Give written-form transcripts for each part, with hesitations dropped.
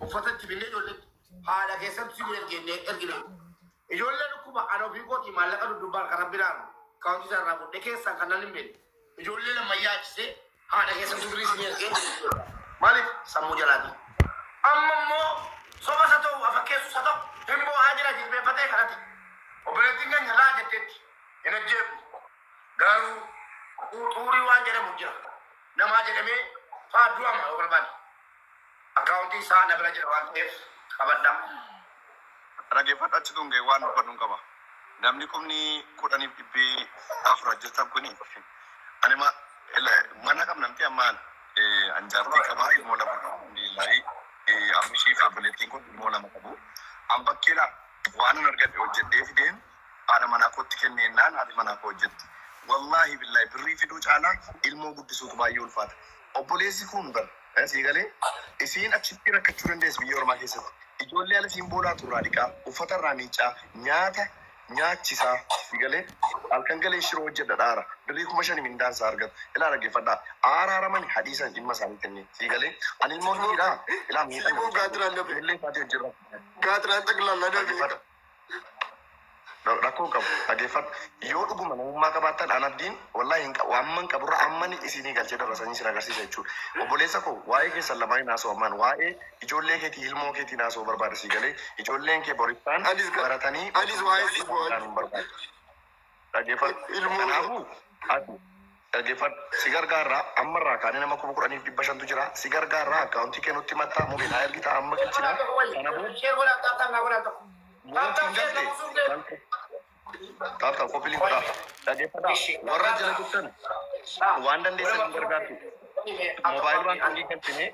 Uffata itti binnee ijoolleetti haadha keessatti si ergine ergine. Ijoolleen dhukkuba ana ofii kooti maallaqa duddubbaan kan rabbi naan kaawwantii isaa irraa fudhee keessaan kan nan hin beekne. Ijoollee lama yaachisee haadha keessatti birrii isin ergee maaliif sammuu jalaati. Amma immoo soba isa ta'u afakkeessu isa ta'u hin boo'aa jira jilbeeffatee kadhate. Obboleettiin keenya laa jetteetti hin ajjeefnu. Garuu xuurii waan jedhamu jira. Namaa jedhamee faa du'ama yoo barbaade. Akkaawuntii isaa na bira jira waan ta'eef qabadha. Dhaggeeffadhu achi tun ga'e waan dubbadhu hin qaba. Namni 10,400 jirtan kuni ani ma mana qabna miti ammaan an jaartii qabaa ilmoo lama qaba alhamdulillahi amma ishii fi obboleettiin kun ilmoo lama qabu. An bakkeedha waan an argadhe hojjedhee fideen haadha manaa kootti kenneennaan haadhi manaa koo hojjetti. Wallaahi billaahi birrii fiduu caalaa ilmoo guddisuutu baay'ee ulfaata. Obboleessi kun bar sii galee isiin achitti rakkachuu dandeessi biyya ormaa keessatti. Ijoollee ala siin boolaatu irraa dhiqaa, uffata irraa miicaa, nyaata nyaachisaa sii galee halkan galee shiroo hojjedha dhaara. Birrii 5,000 mindaan isaa argatu. Ilaa dhaggeeffadhaa. Aara haramani hadiisan dhimma isaanii kennee sii galee ani ilmoo dhiiraa ilaa miidhama. Siiboo gaatiraan nafe. Ijoollee isaatii hojjedha. Gaatiraan xaqlallaa nafe. Dhaggeeffadha. Rakkoo qabu dhaggeeffadhu. Yoo dhuguma namummaa qabaattan an abdiin wallahi hin qabu amman qaburra ammani isinii galchee dabarsanii isin agarsiisa jechuudha. Obboleessa koo waa'ee keessan lamaanii naasoo ammaan waa'ee ijoollee keetii ilmoo keetii naasoo barbaada sii galee ijoolleen kee borittaan Anis baratanii anis waa'ee siiboo hin barbaadu. Dhaggeeffadhu. Ilmoo Kanaafuu ati dhaggeeffadhu si gargaarraa ammarraa kaanee nama 10,500tu jira si gargaarraa akkaawuntii kee nutti maxxaa mubinaa ergitaa amma galchinaa kana booda Share godhaa tap tap naa godhaa tokko. Tap yoo tap share galte nama sun deemu. Tap tap koppii godhaa. Dhaggeeffadhaa. Warra jala jirtan waan dandeessan hin gargaartu. Moobaayil baankii galchine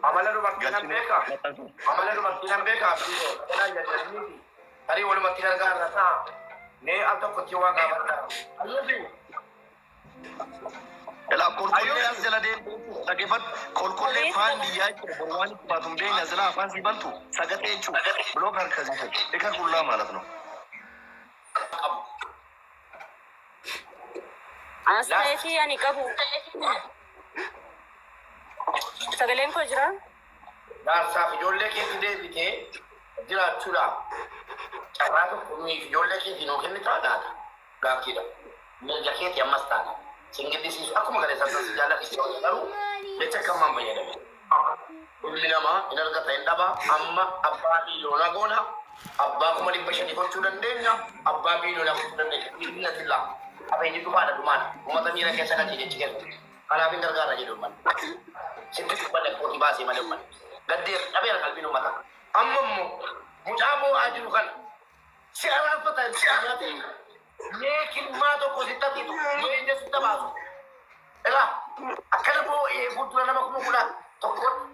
Amala dubartii nan galchine beekaa. maxxansu. Amala dubartii nan beekaa. Tarii walumatti gargaarra ta'a. Mee al tokkotti waa gaafadha. Ilaa kolkollee as jala deemtu dhaggeeffadhu. Kolkollee faan biyyaa jechuudha. Boru waan itti baatu hin beekne as jala afaan sii bantu sagaxee jechuudha. Bilook harka sii fa'i. Ika qullaa ማለት ነው. Qabu. Astaayitii ani qabu. Sagaleen koo jira? Jaarsaaf ijoollee keetti deebitee jiraachuudhaaf carraa tokko nuyiif ijoollee keetii nuu kennitaa laata? Gaaffiidha. Mirga keetii ammas taana. Sin giddisiisu akkuma galeessa si jaalladhu garuu jecha akkamaan fayyadame. Ilmi namaa hin argata hin dhaba amma abbaa miiliyoona goona abbaa 500,000 gochuu dandeenya abbaa miiliyoona gochuu dandeenya. Biiznatillaa qabeenyi dhufaadha dhumaadha. Uummata miira keessa kan jechi keessa. Kanaaf hin gargaara jedhu uummanni. Sitti dubbanne kootii baasee malee uummanni. Gaddeera dhabeera qalbiin uummata. Amma immoo mucaa boo'aa jiru kana si araarfata si nyaate mee kilmaa tokko sitti hatiitu mee ija sitti baasu. Egaa akkana boo'ee fuuldura nama 11,000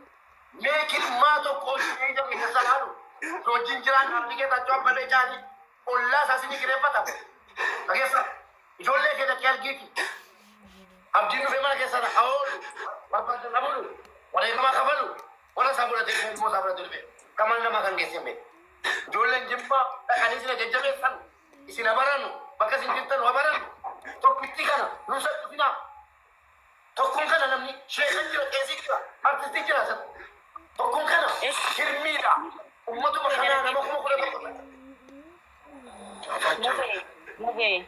mee kilmaa tokko ishee ija keessa laalu wajjin jiraan abdii keessa abbalee caalii ollaa isaa sinii kireeffata. Dhageessa ijoollee kee dhaqqee argiiti. Abdiin dhufee mana keessa oolu barbaadan abulu wareegama kafalu warra isaa fudhatee dhufe ilmoo isaa fudhatee dhufe kamal namaa kan geesse hin beeku. Ijoolleen jimmaa dhaqanii isin jajjabeessan isin abaranu bakka isin jirtan abaranu tokkitti kana nu salphisinaa. Tokkoon kana namni sheekan jira qeesii jira artistii jira tokkoon kana hirmiidha. Uummatuma kanaa nama 11,000. Mubee. Mubee.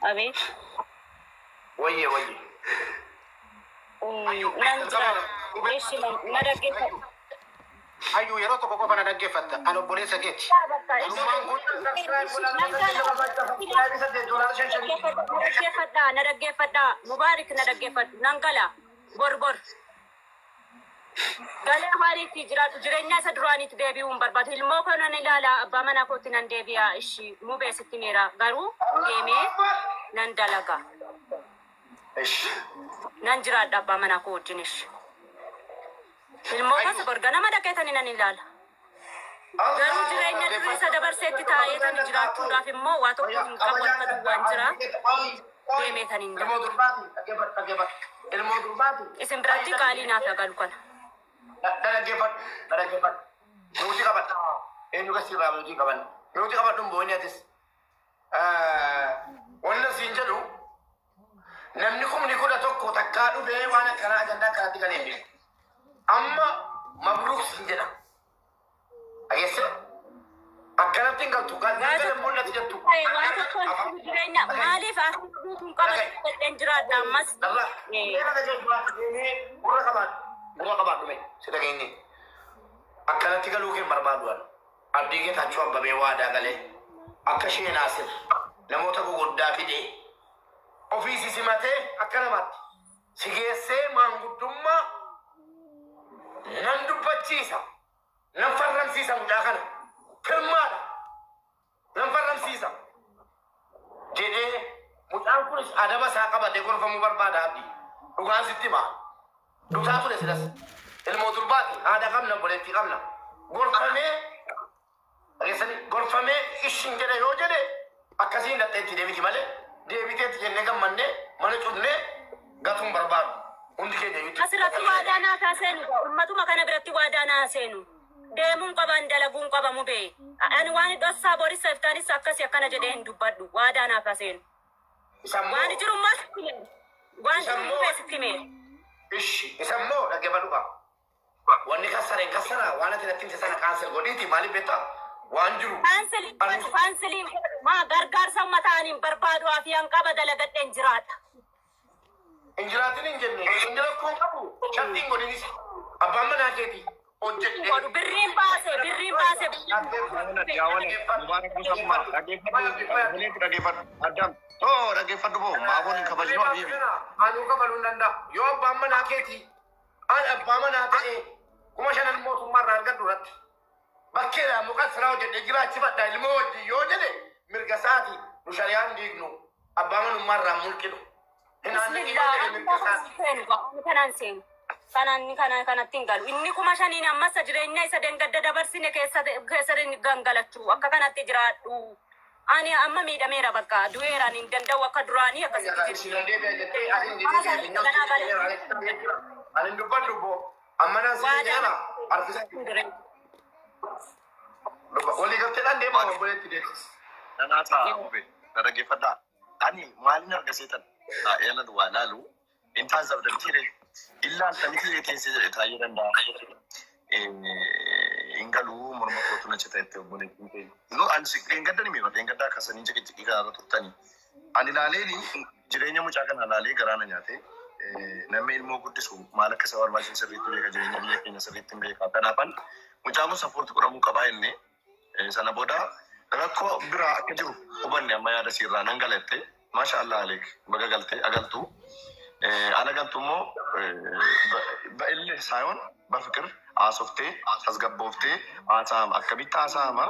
Abeet. Wayye wayye. Nan jira. Eessi na dhaggeeffadhu. Hayyuu yeroo tokko qofa na dhaggeeffatta. Ani obboleessa keeti. Dhummaan kun Dhaggeeffadhaa na dhaggeeffadhaa Mubaarik na dhaggeeffadhu nan gala bor bor. Galee maaliitti jiraatu jireenya isa duraanitti deebi'uu hin barbaadu. Ilmoo koo nan ilaala abbaa manaa kootti nan deebi'a ishii mubee sitti meera garuu deemee nan dalaga. Nan jiraadha abbaa manaa koo wajjin ishii. Ilmoo koos bor ganama dhaqeetanii nan ilaala. Garuu jireenya durii isa dabarseetti taa'eetanii jiraachuudhaaf immoo waa tokko hin qabu harka duwwaan jira. Deemeetanii hin Ilmoo durbaati dhaggeeffadhu dhaggeeffadhu. Ilmoo durbaati. Isin biratti qaalii naaf galu kana. Dhaggeeffadhu dhaggeeffadhu. Nuti qabadha. Eenyu kasirraa nuti qaban. Nuti qabadhu hin booni atis. Wanna siin jedhu namni 11,000 takkaa dhufee waan akkanaa ajandaa akkanaatti kan hin beeku. Amma siin jedha. Dhageesse? Akkanatti hin galtu. Galgala mul'atu jettu. Waa tokko jireenya maaliif akka guutuun qaba jedheen jiraadha ammas. Dalla. Gurra qabaadhu. Gurra qabaadhu mee si dhageenye. Akkanatti galuu kee hin barbaadu ani. Abdii Geetaachoo Abbabee waadaa galee akka ishee Naasir namoota guguddaa fidee ofii si simatee akka namaatti si geessee maanguddummaa nan dubbachiisa nan farramsiisa mucaa kana firmaadha nan farramsiisa jedhee mucaan kunis adaba isaa qabatee gorfamuu barbaada abdii dhugaan sitti himaa dhugaa ture silas ilmoo durbaati haadha qabna obboleettii qabna gorfamee dhageessanii gorfamee ishin jedhe yoo jedhe akkasiin dhattee itti deebiti malee deebiteetti jennee gammannee mana cufnee gatuun barbaadu hundi keenya iyyuu. Asirratti waadaa naa taaseenu ummatuma kana biratti waadaa naa seenu. Deemuun qaban dalaguun qabamu bee. Ani waan dhossaa borisa iftaanis akkasii akkana jedhee hin dubbadhu waadaa naaf haseenu. Isammoo Waan jiru mas waan jiru mubee sitti hime. Ishi isammoo dhaggeeffadhu qaba. Wanni kassareen kassara waan ati natti himte sana kaansel godhiiti maaliif beektaa waan jiru. Kaanselii godhu kaanselii godhu maa gargaarsa uummataan barbaadu afiyaan qaba dalagadheen jiraadha. Hin jiraatin hin jenne hin rakkoon qabu shartiin godhinis abbaan manaa keeti hojjedhee. Godhu birriin baase birriin baase. Mubaarak Musammaa dhaggeeffadhu dhaggeeffadhu Adam too dhaggeeffadhu boo maaboon hin kabajnu abiibi. Anuu kabaluu hin danda'a. Yoo abbaan manaa keeti an abbaa manaa ta'e 5,000 mootummaa irraa argadhu irratti bakkeedhaa muka siraa hojjedhee jiraachifadha ilmoo wajjin yoo jedhe mirga isaati nu shariyaan diignu abbaa manummaa irraa mulqinu. Hin aannan yoo jedhe mirga isaati. Bismillah, seenu kanaan seenu. Kanaan kana kanatti hin galu. Inni 5,000 ammas jireenya isa dangadda dabarsine keessa keessa gangalachuu akka kanatti jiraadhu. Ani amma miidhameera bakka du'eeraan hin danda'u akka duraanii akkasitti Isin jiru. deebi'a jettee asiin deebi'a. Ani dubbadhu boo amma naan siin jedhama harkisa. Walii galteedhaan deemaa obboleetti deetis. Nanaa ta'a mube na dhaggeeffadhaa. Ani maalin arga seetan taa'ee waa laalu in taasifamtee illaaltanii teessee jedhe taa'ee danda'a. Hin galuu morma kootu na cita itti obboleettiin ta'e. No ani hin gaddani mee hin gaddaa akkasanii ciqiciqii kanarra turtanii. Ani ilaaleeni jireenya mucaa kana ilaalee garaa na nyaate. Namni ilmoo guddisu maal akka isa barbaachisu sirriitti beeka jireenya biyya keenya sirriitti hin beeka. Kanaafan mucaan kun sappoorti godhamuu qabaa jennee sana booda rakkoo biraa akka jiru hubanne amma yaada siirraa nan galatte maasha Allah aleek baga galte agaltu ana galtu immoo በእልህ ሳይሆን በፍቅር አሶፍቴ አስገቦፍቴ አሳም akkamitti haasa'ama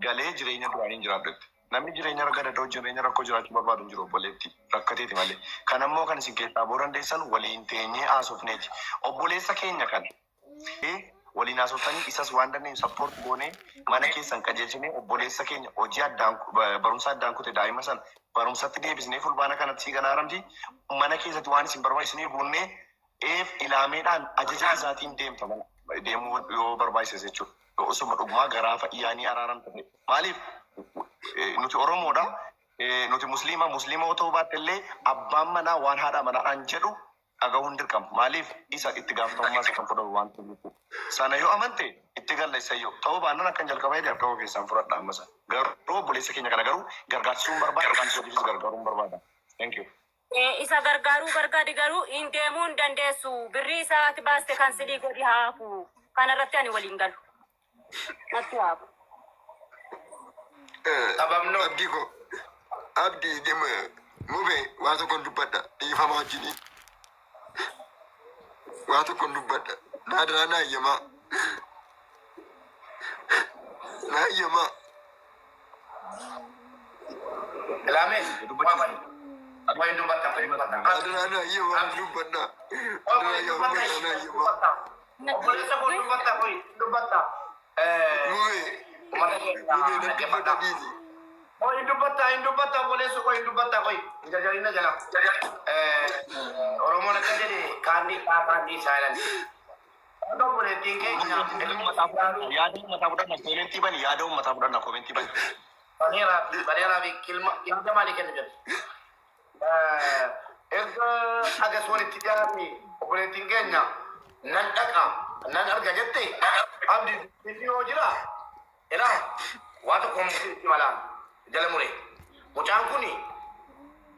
galee jireenya duraanii hin jiraadhutti. Namni jireenya gadadoo jireenya rakkoo jiraachuu barbaadu hin jiru obboleetti rakkateeti malee. Kan ammoo kan isin keessaa boo dandeessan waliin teenyee haasofneeti. Obboleessa keenya kana waliin haasoftanii isas waan dandeenyu support goonee mana keessan qajeelchinee obboleessa keenya hojii addaan barumsa addaan kute daa'ima sana barumsatti deebisnee fulbaana kanatti sii ganaaramti mana keessatti waan isin barbaachisinii guunnee eef ilaameedhaan ajaja isaatiin deemta mana deemuu yoo barbaachise jechuudha. Osuma dhugumaa garaa fa'yaanii araaramta ta'e. Maaliif nuti Oromoodha. Nuti Musliima Musliima otoo baatte illee abbaan manaa waan haadha manaadhaan jedhu dhagahuun dirqama. Maaliif isa itti gaafatamummaa isa kan fudhatu waan ta'eef. Sana yoo amante itti galla isa yoo ta'uu baannaan akkan jalqabaa jedhe harka koo keessaan fudhadha amma sana. Garuu obboleessa keenya kana garuu gargaarsuun barbaada. Gargaarsuufis gargaaruun barbaada. Thank you. Isa gargaaruu barbaadi garuu hin deemuu hin dandeessu. Birrii isaati baaste kan sidii godhi haafu. Kanarratti ani waliin galu. Natti haafu. Sababnoo. Abdii koo abdii deema mubee waa tokkoon dubbadha dhiifama wajjiniin waa tokkoon dubbadha naadaraa naa ayyamaa naa ayyamaa Ilaamee waa hin dubbatta waa hin dubbatta. naadaraa naa ayyamaa dubbadha naadaraa ayyamaa naa ayyamaa Obboleessa koo dubbatta koo dubbatta. mubee Uummata keenya mubee nan dubbadha dhaggeeffadha. dhiisi Koo hin dubbatta hin dubbatta obboleessa koo hin dubbatta koo hin jarjarina jala. Oromoon akka jedhe kaanni kaanni isaa jedhan. Obboleettiin keenya Yaada uummataa fudhanna koomentii bani yaada uummataa fudhanna koomentii bani. baneeraa fi baneeraa fi kilma yaada maalii kennu jedhu. Erga agas walitti dhiyaate obboleettiin keenya nan dhaqa nan arga jette Abdi yoo jira ilaa waa tokko itti malaan jala mure. Mucaan kuni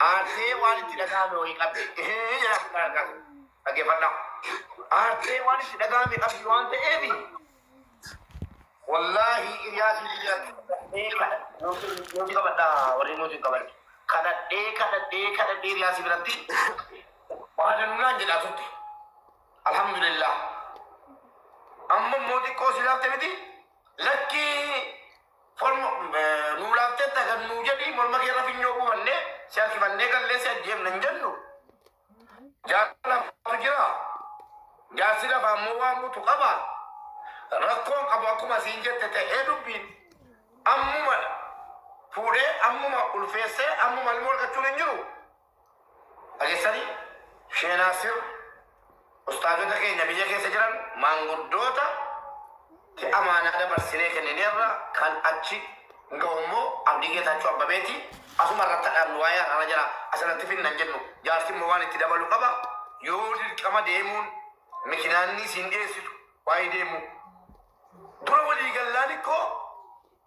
aartee waan itti dhagahame wayii qabdi. Ehee jedha dhaggeeffadhaa. Aartee waan itti dhagahame qabdi waan ta'eefi wallaahi hiriyaasii biyya nuti qabadhaa warri nuti qabadhe. Kadhadhee kadhadhee kadhadhee hiriyaasii biratti waan jedhaa turte. Alhamdulillah. Amma immoo xiqqoo si laafte miti lakkii forma nuu laaftetta kan nuu jedhi morma keerra finyoo buufannee si harkifannee gallee si ajjeefna hin jennu. Jaarsi lafaatu jira. Jaarsi lafaa immoo waan mutu qaba. Rakkoon qabu akkuma siin jette ta'ee dubbiin ammuma fuudhee ammuma ulfeessee ammuma ilmoo argachuun hin jiru. Dhageessanii Sheenaasir ustaazota keenya biyya keessa jiran maanguddoota ti amaanaa dabarsinee kennineerra kan achi gahu immoo Abdii Geetaachoo Abbabeeti. Asuma irratti dhaabnu waa'ee araara jira asirratti finna hin jennu. Jaarsi immoo waan itti dabalu qaba. Yoo dirqama deemuun mikinaanni isiin dhiyeessitu waa'ee deemu. Dura walii gallaan ikkoo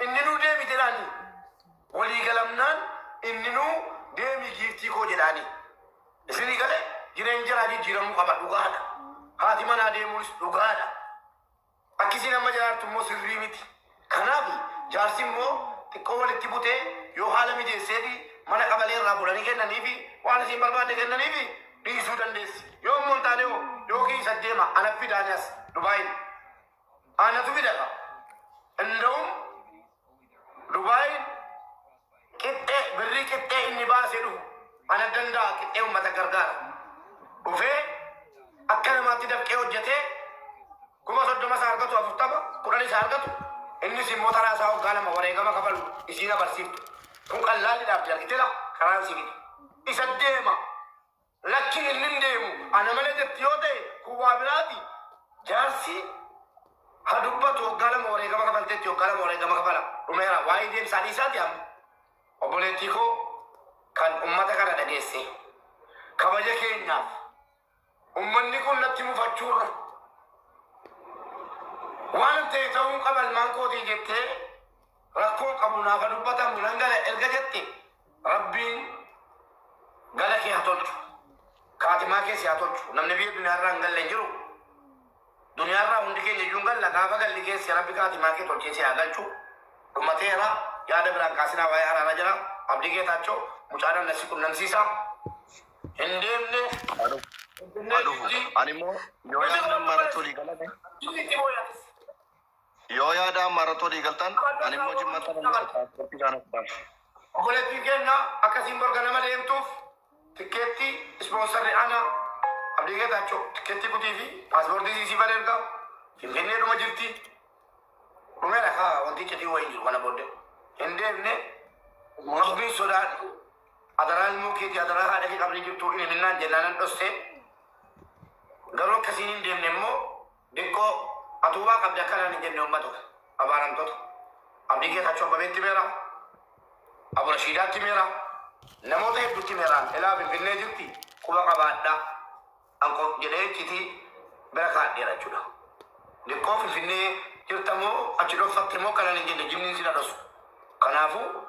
inni nuu deemi jedhaani. Walii galamnaan inni nuu deemi giiftii koo jedhaani. Isinii galee jireenya jiraa jijjiiramuu qaba dhugaadha. Haati manaa deemuunis dhugaadha. Akkisiin amma jiraattu immoo sirrii miti. Kanaaf jaarsi immoo xiqqoo walitti butee yoo haala mijeessee fi mana qabalee irraa fuudhanii kennanii fi waan isiin barbaadde kennanii fi dhiisuu dandeessi. Yoo immoo hin taane hoo yookiin isa deema ana fidaani as Dubaayin. Anatu fidata. Inda'uun Dubaayin qixxee birrii qixxee inni baasee dhufu ana danda'a qixxee uummata gargaara. Dhufee akka namaatti dafqee hojjetee 30,000 isaa argatu 40 10 isaa argatu innis immoo taraa isaa waggaa 2 wareegama kafalu isiin abarsiiftu. Kun qallaalidhaaf argiteera karaan si fide. Isa deema. Lakkiin inni hin deemu ana malee jetti yoo ta'e kun waa biraati. Jaarsi haa dubbatu waggaa 2 wareegama kafalteetti waggaa 2 wareegama kafala. Dhumeera waa'ee deemsaa dhiisaati amma. Obboleettii koo kan uummata kana dhageesse kabaja keenyaaf uummanni kun natti mufachuurra waan ta'e ta'uu qaba ilmaan kootii jettee rakkoo qabu naafa dubbatamu nan gala erga jette rabbiin gala kee haa tolchu. Kaatimaa kee si haa tolchu. Namni biyya duniyaarraa hin galle hin jiru. Duniyaarraa hundi keenya iyyuu hin galla gaafa galli keessi rabbi kaatimaa kee tolchee si haa galchu. Dhumateera yaada biraan kaasinaa waa'ee araaraa jira. Abdii Geetaachoo mucaadhaan nasi qunnamsiisa. Hin deemne. Adufu. Ani immoo yoo yaada ammaarratti olii galate yoo yaada ammaarratti olii galtan ani immoo jimmata namni paaspoortii kana baasa. Obboleettiin keenya akkasiin borga nama deemtuuf tikkeetti ispoonsarri ana Abdii Geetaachoo tikkeetti kutii fi paaspoortii siisii bareerga Finfinnee dhuma jirti. Dhumeera kaa wanti iccitii wayii jiru kana booddee. Hin deemne rabbiin sodaadhu. Adaraa ilmoo keetii adaraa haadha kee qabdee jirtu ilminnaan jennaan dhossee garuu akkasiin hin deemne immoo xiqqoo atuubaa qabdi akkanaan hin jenne uummata abaaramtoota. Abdii Geetaachoo Abbabeetti meera. Abu Rashiidaatti meera. Namoota hedduutti meeraan ilaa Finfinnee jirti quba qabaadhaa. Anko jedhee iccitii bira kaadheera jechuudha. Xiqqoo Finfinnee jirta moo achi dhoffatte moo kanaan hin jenne jimniin si dhadhasu. Kanaafuu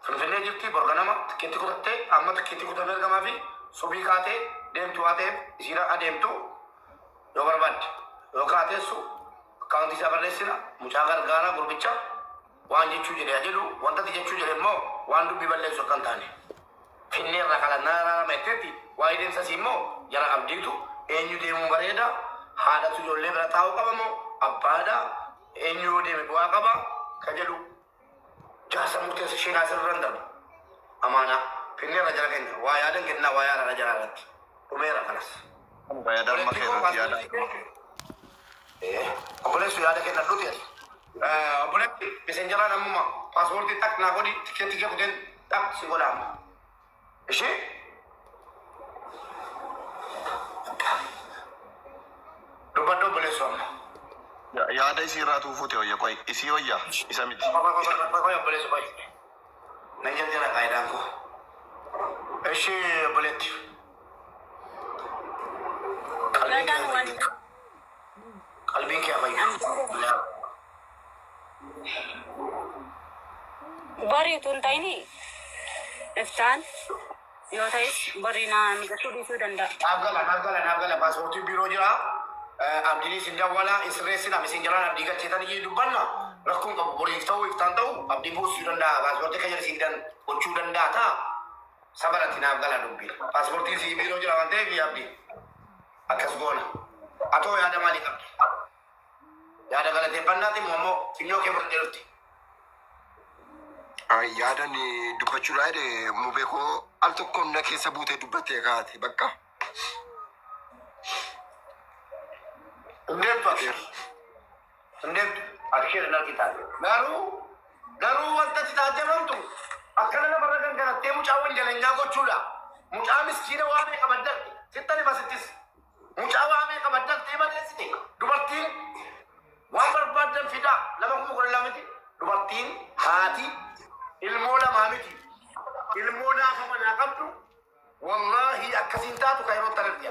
Finfinnee jirti borga nama tikkeetti kutattee amma tikkeetti kutamee argamaa fi subii kaatee deemtu waa ta'eef isiin adeemtu yoo barbaadde yoo kaateessu akkaawuntii isaa barreessina mucaa gargaaraa gurbicha waan jechuu jedhe jedhu wanta ati jechuu jedhe immoo waan dubbii balleessu akka hin taane. Finnee irraa kalannaa araarama jetteetti waa'ee deemsasii immoo jara abdiitu eenyu deemuu bareeda haadhatu ijoollee bira taa'uu qaba moo abbaadha eenyu yoo deeme bu'aa qaba ka jedhu jaarsa murteessa isheen asirra hin darbu. Amaanaa finnee irra jara keenya waa yaadan kennaa waa yaada jara irratti dhumeera kanas. Yaada amma kee irratti yaada. Obboleessu yaada kenna dhuti ati. Obboleetti miseenjaraan ammuma paaspoortii xaq naa godhi tikkeetti kee kuteen xaq si godha amma. Ishee dubbadhu obboleessu amma. Yaada isii irraa tuufuute wayya qoy isii wayya isa miti. Qoy obboleessu qoy. Nan jarjara qaayidaan koo. Ishee obboleetti. Yaadaan waan Qalbiin kee fayyu. Borii utuu hin ta'in iftaan yoo ta'es borii naa mijachuu dhiisuu danda'a. Naaf gala, naaf gala, naaf gala. Paaspoortiin biiroo jira. Abdiinis hin dawwala, isirreessin isin jalaan abdii galcheetan iyyuu dubbanna. Rakkoon qabu boriif ta'u iftaan ta'u abdii buusuu danda'a. Paaspoortii kan jedhu dan gochuu danda'a ta'a. Sabaratti naaf gala dubbii. Paaspoortiin si biiroo jira waan ta'eef abdii. Akkas goona. Atoo yaada maalii qabdi? Yaada galateeffannaati immoo ammoo xinnoo kee fudhattee dhufti. Ay, yaadan dubbachuudhaa jedhe mubee koo al tokkoon na keessa buutee dubbattee kaate bakka. Hin deemtu abshir. Hin deemtu abshir hin argitaan. Garuu wanta ati taajjabamtu akkana namarra gangalattee mucaa wanjalanyaa gochuudha. Mucaa miskiina waa meeqa baddalte sittani basittis. Mucaa waa meeqa baddaltee madeessite dubartiin waan barbaaddan fidaa 2,012 miti. Dubartiin haati ilmoo lamaa miti. Ilmoo naafa manaa qabdu wallaahi akkasiin taatu kan yeroo tanatti.